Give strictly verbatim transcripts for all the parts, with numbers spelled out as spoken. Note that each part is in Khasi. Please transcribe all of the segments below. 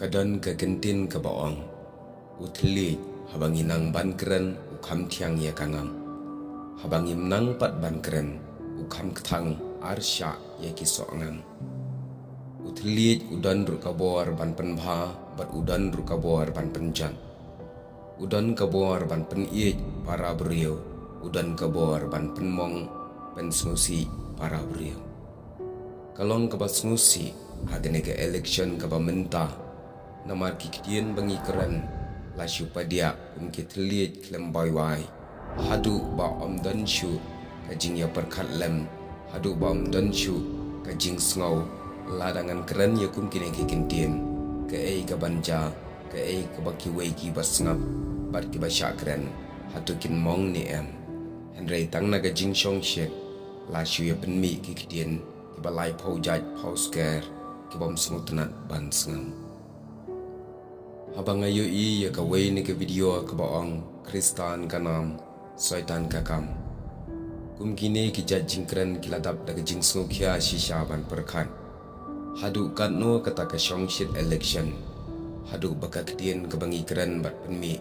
Ka don ka kyntien kaba ong, u thylliej haba ngi nang ban kren u kham thiang ïa ka ngam. Haba ngim nang pat ban kren u kham kthang arshah ïa ki soh ngam. U thylliej u don ruh ka bor ban pynbha bad u don ruh ka bor ban pynjot. U don ka bor ban pynïeit para briew, u don ka bor ban pynmong pynsngewsih para briew. Ka long kaba sngewsih ha kane ka election kaba mynta, namar ki ktien ba ngi kren la shu padiah kum ki thylliej khlem baiwai. Haduh ba ym don shuh ka jingïapyrkhat lem, haduh ba ym don shuh ka jingsngew, lada ngan kren ïa kum kine ki kyntien, kaei kaban jia, kaei kaba kiwei kiba sngap bad kiba shah kren, hato kin mong ne em? Hynrei tang na ka jingshongshit la shu ïa pynmih ki ktien kiba laiphew jait phew sker kibym sngewtynnat ban sngap. Haba nga ïohi ïa kawei na ka video kaba ong, Khristan ka nam, Soitan ka kam, kum kine ki jait jingkren ki la dap da ka jingsngewkhia shisha ban pyrkhat. Haduh katno kata ka shongshit election, haduh ba ka ktien kaba ngi kren bad pynmih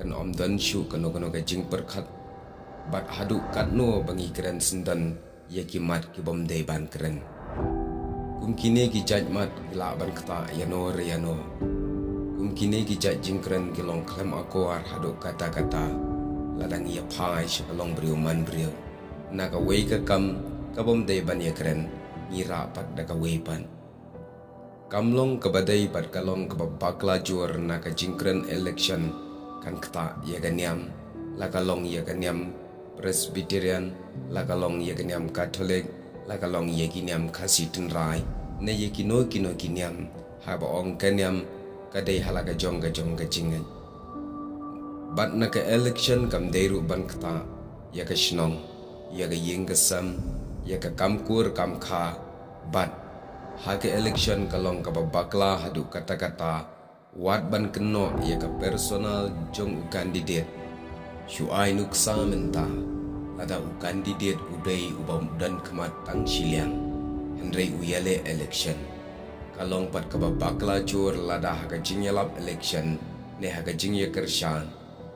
kan ym don shuh kano kano ka jingpyrkhat, bad haduh katno ba ngi kren syndon ïa ki mat kibym dei ban kren. Kum kine ki jait mat ki lah ban ktah ïano re ïano. Kum kine ki jait jingkren ki long khlem akor haduh katta katta, lada ngi ïa phai sha ka long briew man briew. Na kawei ka kam kabym dei ban ïa kren, ngi rah pat da kawei pat. Kam long kaba dei bad ka long kaba bakla jur na ka jingkren election, kan ktah ïa ka niam, la ka long ïa ka niam Presbyterian, la ka long ïa ka niam Katholik, la ka long ïa ki niam Khasi tynrai, ne ïa kino kino ki niam, haba ong ka niam ka dei ha la ka jong ka jong ka jingngeit. Bad na ka election kam dei ruh ban ktah ïa ka shnong, ïa ka ïing ka sem, ïa ka kam kur kam kha, bad ha ka election ka long kaba bakla haduh katta katta, wat ban kynnoh ïa ka personal jong u candidate. Shu ai nuksa mynta, lada u candidate u dei uba don khmat tang shiliang, hynrei u ïaleh election. Ka long pat kaba bakla jur lada ha ka jingïalap election ne ha ka jingïakyrshan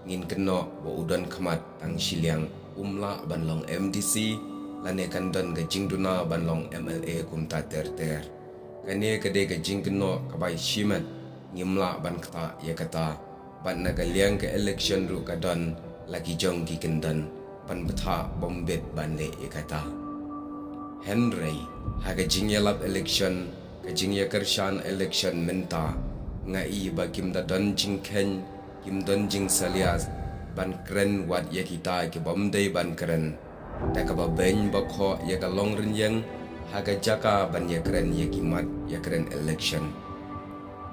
ngin kynnoh ba u don khmat tang shiliang um lah ban long M D C, lane kan don ka jingduna ban long M L A kumta ter ter. Kane ka dei ka jingkynnoh kaba shimet, ngim lah ban ktah ïa kata. Bad na ka liang ka election ruh ka don la ki jong ki kyndon ban bthah bym bit ban leh ïa kata. Hynrei ha ka jingïalap election, ka jingïakyrshan election mynta, nga i ba kim da don jingkheiñ, kim don jingsalia ban kren wat ïa kita kibym dei ban kren, da kaba beiñ ba khoh ïa ka longrynieng ha ka jaka ban ïakren ïa ki mat ïakren election.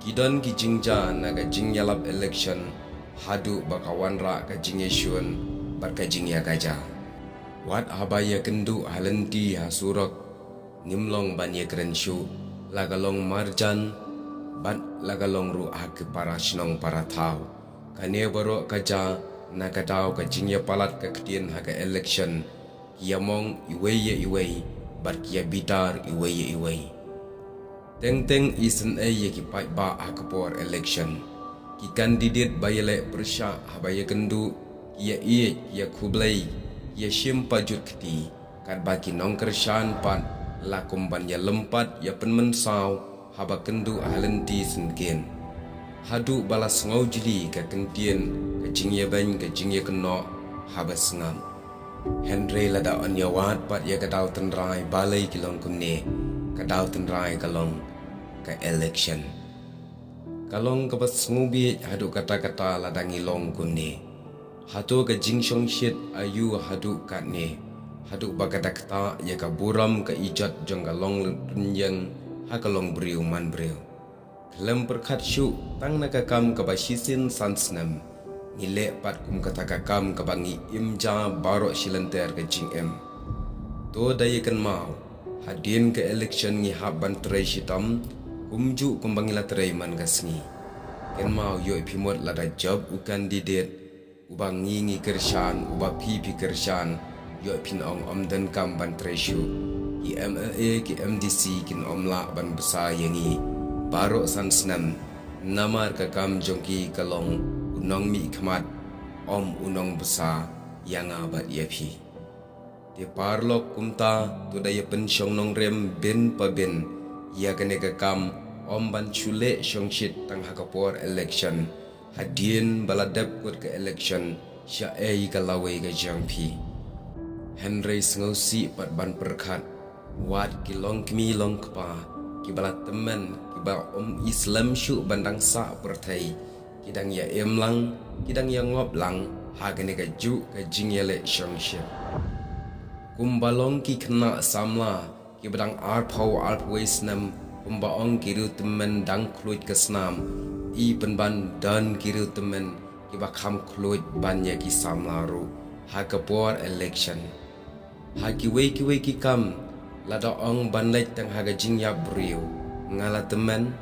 Ki don ki jingjia na ka jingïalap election haduh ba ka wanrah ka jingïashun bad ka jingïakajia. Wat haba ïakynduh ha lynti ha surok, ngim long ban ïakren shuh, la ka long marjan bad la ka long ruh ha ki para shnong para thaw. Kane baroh ka jia na ka daw ka jingïapalat ka ktien ha ka election, ki ïamong iwei ïa iwei bad ki ïabitar iwei ïa iwei. Teng teng isynei ïa ki paidbah ha ka por election. Ki candidate ba ïaleh pyrshah haba ïakynduh ki ïaieit, ki ïakhublei, ki ïashim pajut kti, katba ki nongkyrshan pat la kum ban ïalympat ïapynmynsaw haba kynduh ha lynti syngkien. Haduh ba la sngew jli ka kyntien ka jingïabeiñ ka jingïakynnoh haba sngap. Hynrei lada yn ïawad pat ïa ka daw tynrai balei ki long kumne, ka daw tynrai ka long ka election. Ka long kaba sngewbieit haduh katta katta lada ngi long kumne. Hato ka jingshongshit aïu haduh katne, haduh ba ka da ktah ïa ka burom ka ijot jong ka longrynieng ha ka longbriew manbriew. Khlem pyrkhat shuh tang na ka kam kaba shisien san snem, ngi leh pat kum kata ka kam kaba ngi im ja baroh shi lynter ka jingim. To da ïakynmaw, hadien ka election ngi hap ban trei shitom kumjuh kumba ngi la trei man ka sngi. Kynmaw, ïoh phi mut lada jop u candidate uba ngi ngi kyrshan, uba phi phi kyrshan, ïoh phin ong ym donkam ban trei shuh. Ki M L A, ki M D C kin ym lah ban bsa ïa ngi baroh san snem. Namar ka kam jong ki ka long u nongmihkhmat, ym u nongbsa, ïa nga bad ïa phi. Te paralok, kumta to da ïa pynshong nongrim bin pa bin ïa kane ka kam, ym ban shu leh shongshit tang ha ka por election, hadien ba la dep kut ka election, sha ei ka lawei ka jong phi. Hynrei sngewsih pat ban pyrkhat, wat ki longkmie longkpa, kiba la tymmen, kiba ym i slem shuh ban dang sah pyrthei, ki dang ïa im lang, ki dang ïa ngop lang ha kane kajuh ka jingïaleh shongshit. Kumba long ki khynnah samla kiba dang arphew arphew wei snem, kumba ong ki riewtymmen dang khluid ka snam, i pynban don ki riewtymmen kiba kham khluid ban ïa ki samla ruh ha ka por election. Ha kiwei kiwei ki kam, lada ong ban leit tang ha ka jingïap briew, nga la tymmen,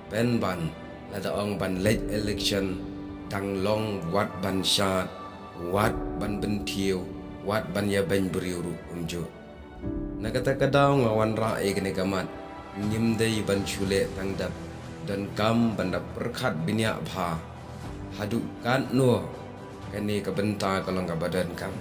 pynban lada ong ban leit election, dang long wat ban shad, wat ban bynthiew, wat ban ïabeiñ briew ruh kumjuh. Na kata ka daw nga wanrah ïa kane ka mat, ngim dei ban shu leh tang dep, donkam ban da pyrkhat bniah bha, haduh katno kane ka bynta ka long kaba donkam.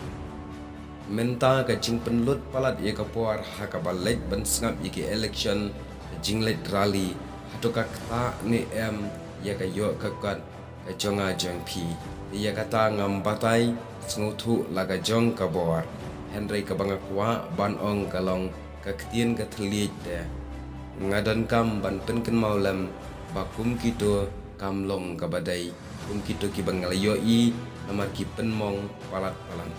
Mynta ka jingpynlut palat ïa ka por ha kaba leit ban sngap ïa ki election, ka jingleit rally, hato ka ktah ne em ïa ka ïoh ka kot ka jong nga jong phi. Te ïa kata ngam batai sngewthuh la ka jong ka bor. Hynrei kaba nga kwah ban ong ka long ka ktien ka thylliej te, nga donkam ban pynkynmaw lem ba kum kito kam long kaba dei, kum kito kiba nga la ïohi, namar ki pynmong palat palat.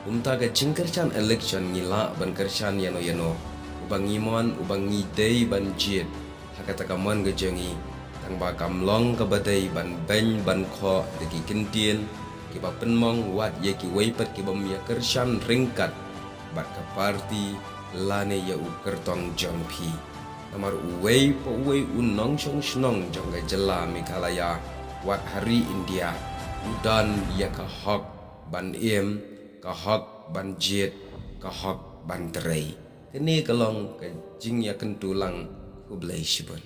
Kumta ka jingkyrshan election ngi lah ban kyrshan ïano ïano, uba ngi mon, uba ngi dei ban jied ha kata ka mon ka jong ngi, tang ba kam long kaba dei ban beiñ ban khoh da ki kyntien kiba pynmong, wat ïa kiwei pat kibym ïa kyrshan ryngkat bad ka party lane ïa u kyrtong jong phi. Namar uwei pa uwei u nongshong shnong jong ka jylla Meghalaya, wat ha ri India, u don ïa ka hok ban im, ka hok ban jied, ka hok ban trei. Kane ka long ka jingïakyntu lang. Khublei shibun.